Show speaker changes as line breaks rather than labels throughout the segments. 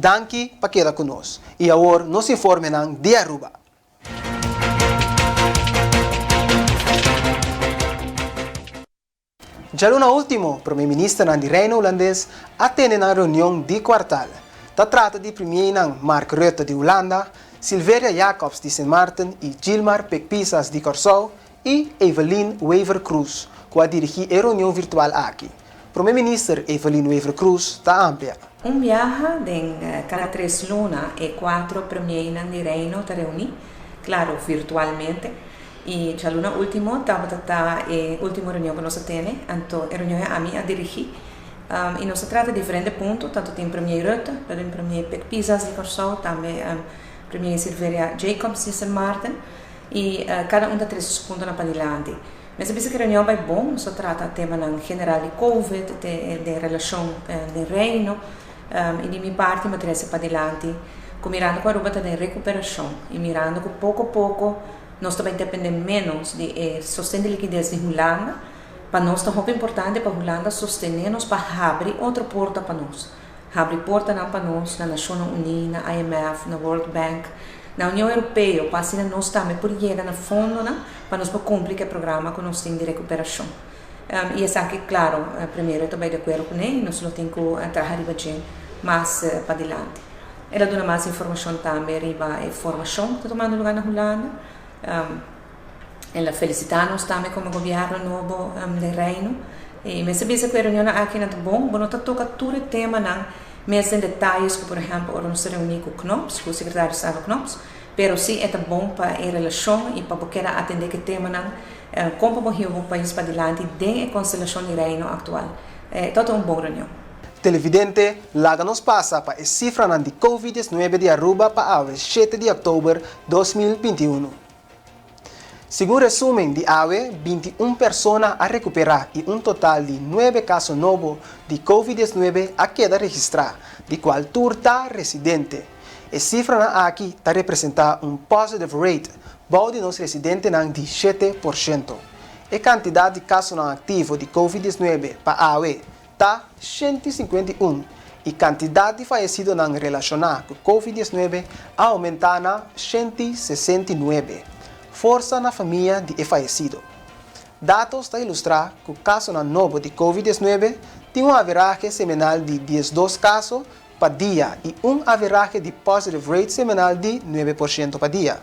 Danki pa keda ku nos. I awor nos informenan di Aruba. Djaluna ultimo, Prome Ministernan di Reino Hulandes a tene nan reunion di kuartal. Ta trata di Premiernan Mark Rutte di Hulanda, Silveria Jacobs di Sint Maarten i Gilmar Pik Pisas di Kòrsou i Evelyn Wever-Croes ku a dirigí e reunion virtual aki. Prome Minister Evelyn Wever-Croes ta amplia.
Un biaha den kada tres luna e kuatro premiernan di Reino ta reuní, klaro virtualmente, i djaluna último tabata ta e último reunion ku nos a tene, anto e reunion ei ami a dirigí i nos a trata diferente punto, tantu tin Premier Rutte, tabatin Premier Pik Pisas di Kòrsou, tambe Premier Silveria Jacobs di Sint Maarten i kada un ta trese su puntonan padilanti. Mester bisa ku e reunion bai bon, nos a trata temanan general di Covid, den relashon den Reino i di mi parti mi a trese padilanti ku mirando ku Aruba ta den rekuperashon i mirando ku poko poko nos ta bai depende ménos di e sosten di likides di Hulanda, pa nos ta hopi importante pa Hulanda sostené nos pa habri otro porta pa nos. Habri portanan pa nos na Nashonnan Uní, na IMF, na World Bank, na Union Europeo pa asina nos tambe por yega na fondonan pa nos por kumpli ku e programa ku nos tin di rekuperashon. I esaki klaro Premier ta bai di akuerdo kuné i nos lo tin ku traha riba dje mas padilanti. El a duna mas informashon tambe riba e formashon ku ta tumando lugá na Hulanda. El a felicita nos tambe como gobierno nobo den Reino. Y mester bisa cu e reunionnan aki nan ta bon. Bo no ta toca tur e temanan mes den detayes cu por ehempel ora nos ta reuni cu Knops, cu Secretario di Estado Knops. Pero si e ta bon pa e relacion y pa bo keda atende cu e temanan con pa bo hiba bo pais padilanti den e constelacion di Reino actual. E tabata un bon reunion.
Televidente, laga nos pasa pa e cifranan di Covid 19 di Aruba pa awe shete di october 2021. Segun resumen di awe, 21 persona a rekuperá i un total di nuebe kaso nobo di Covid 19 a keda registrá, di kual tur ta residente. E sifranan aki ta representá un positive rate bou di nos residentenan di 7%. E kantidat di kasonan aktivo di Covid 19 pa awe ta 151 i kantidat di fayesidonan relashoná ku Covid 19 a oumentá na 169. Forsa na famia di e fayesido. Datos ta ilustrá ku kasonan nobo di Covid 19 tin un averahe semanal di 12 kaso pa dia i un averahe di positive rate semanal di 9% pa dia.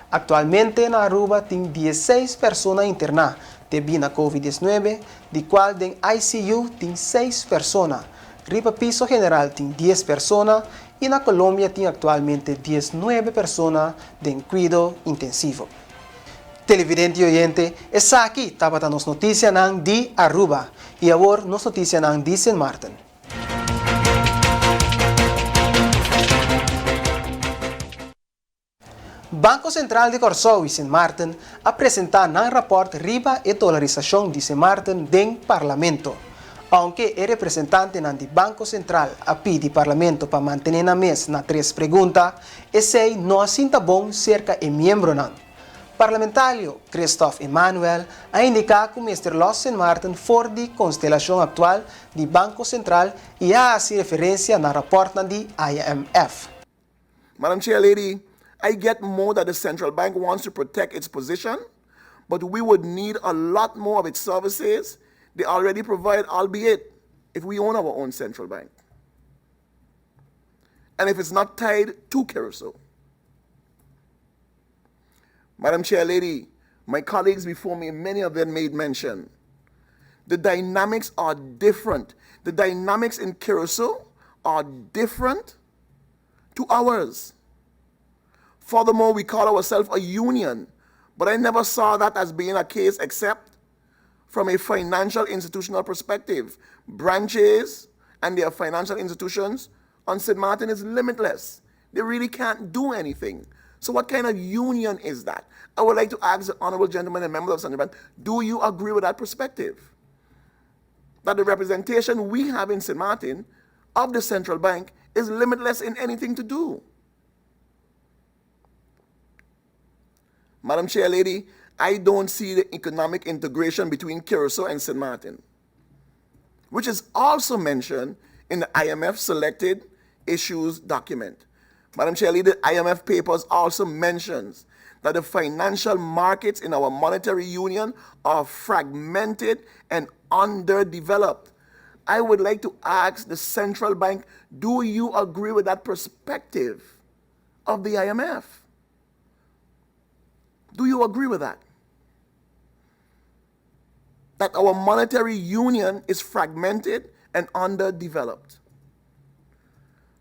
Aktualmente na Aruba tin 16 persona interná debí na Covid 19, di kual den ICU tin 6 persona. Riba piso general tin 10 persona i na Colombia tin aktualmente 19 persona den kuido intensivo. Televidente i oyente, esaki tabata nos notisianan di Aruba i awor nos notisianan di Sint Maarten. Banko Sentral di Kòrsou i Sint Maarten a presentá nan rapòrt riba e dolarisashon di Sint Maarten den Parlamento. Ounke e representantenan di Banko Sentral a pidi Parlamento pa mantené nan mes na tres pregunta, esei no a sinta bon serka e miembronan. Parlamentario Christoph Emanuel a indiká ku mester lòs Sint Maarten for di konstelashon aktual di Banko Sentral i a hasi referensia na rapòrtnan di IMF.
Madam Chair Lady, I get more that the central bank wants to protect its position, but we would need a lot more of its services they already provide, albeit if we own our own central bank. And if it's not tied to Curacao. Madam Chair Lady, my colleagues before me, many of them made mention. The dynamics are different. The dynamics in Curacao are different to ours. Furthermore, we call ourselves a union, but I never saw that as being a case except from a financial institutional perspective. Branches and their financial institutions on St. Martin is limitless. They really can't do anything. So what kind of union is that? I would like to ask the honorable gentleman and members of Central Bank, do you agree with that perspective? That the representation we have in St. Martin of the central bank is limitless in anything to do. Madam Chair Lady, I don't see the economic integration between Curacao and St. Martin, which is also mentioned in the IMF selected Issues document. Madam Chair Lady, the IMF papers also mentions that the financial markets in our monetary union are fragmented and underdeveloped. I would like to ask the central bank, do you agree with that perspective of the IMF? Do you agree with that? That our monetary union is fragmented and underdeveloped.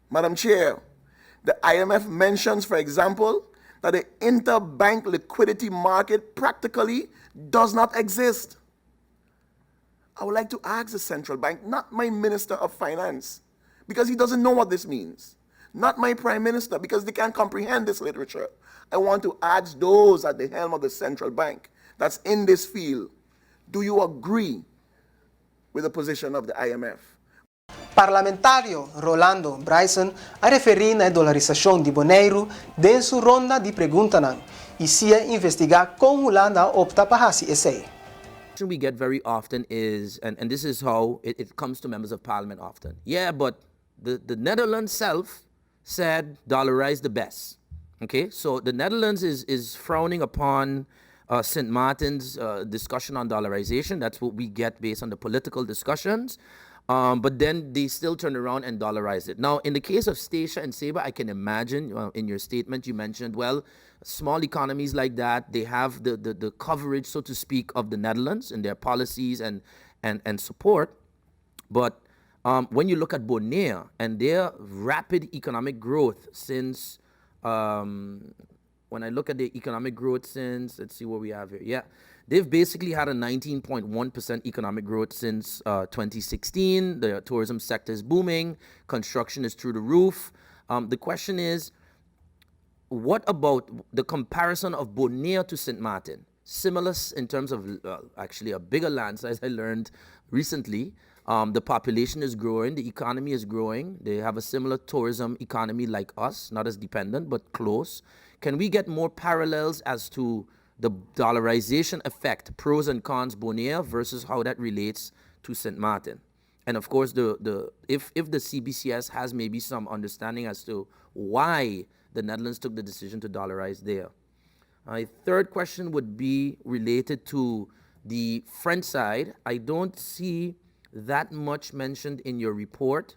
Madam Chair, the IMF mentions, for example, that the interbank liquidity market practically does not exist. I would like to ask the central bank, not my minister of finance, because he doesn't know what this means. Not my prime minister, because they can't comprehend this literature. I want to ask those at the helm of the central bank that's in this field, do you agree with the position of the IMF?
Parlamentario Rolando Bryson a referí na e dolarisashon di Boneiru den su ronda di preguntanan i si a investigá kon Hulanda a opta pa hasi esei.
We get very often is, and, and this is how it, it comes to members of parliament often. Yeah, but the, the Netherlands self said dollarize the best. Okay, so the Netherlands is, is frowning upon St. Martin's discussion on dollarization. That's what we get based on the political discussions. But then they still turn around and dollarize it. Now, in the case of Statia and Saba, I can imagine in your statement you mentioned, well, small economies like that, they have the, the, the coverage, so to speak, of the Netherlands in their policies and, and, and support. But when you look at Bonaire and their rapid economic growth since, when I look at the economic growth since, let's see what we have here. Yeah, they've basically had a 19.1% economic growth since 2016. The tourism sector is booming, construction is through the roof. The question is, what about the comparison of Bonaire to St. Martin? Similar in terms of actually a bigger land size, I learned recently. The population is growing, the economy is growing. They have a similar tourism economy like us, not as dependent, but close. Can we get more parallels as to the dollarization effect, pros and cons Bonaire versus how that relates to St. Martin? And of course, the, the if, if the CBCS has maybe some understanding as to why the Netherlands took the decision to dollarize there. My third question would be related to the French side. I don't see that much mentioned in your report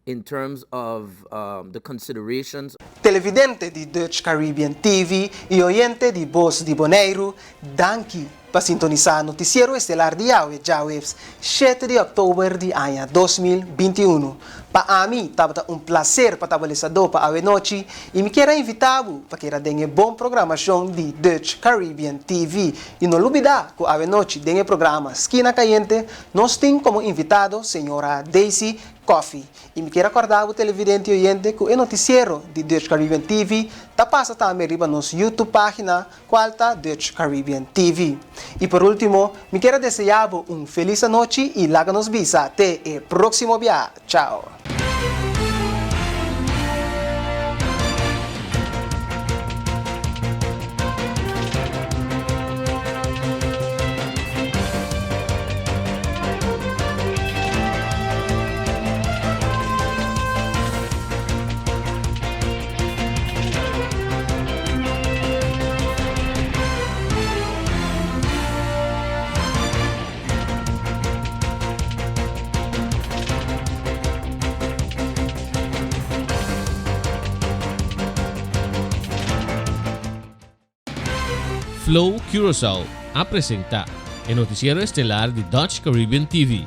in terms of the considerations.
Televidente di Dutch Caribbean TV i oyente di Bos di Boneiru, danki pa sintonisá Notisiero Estelar di awe djaweps shete di òktober di aña 2021. Pa ami tabata un plaser pa ta bo lesadó pa awe nochi i mi kier a invitá bo pa keda den e bon programashon di Dutch Caribbean TV. I no lubidá ku awe nochi den e programa Skina Kayente nos tin komo invitado señora Daisy Coffie. I mi kier a kòrda bo televidente i oyente ku e notisiero di Dutch Caribbean TV ta pasa tambe riba nos YouTube página kual ta Dutch Caribbean TV. I por último, mi kier a deseá bo un felis anochi i laga nos bisa te e próksimo bia. Chao!
Flow Curaçao a presenta e noticiero estelar di Dutch Caribbean TV.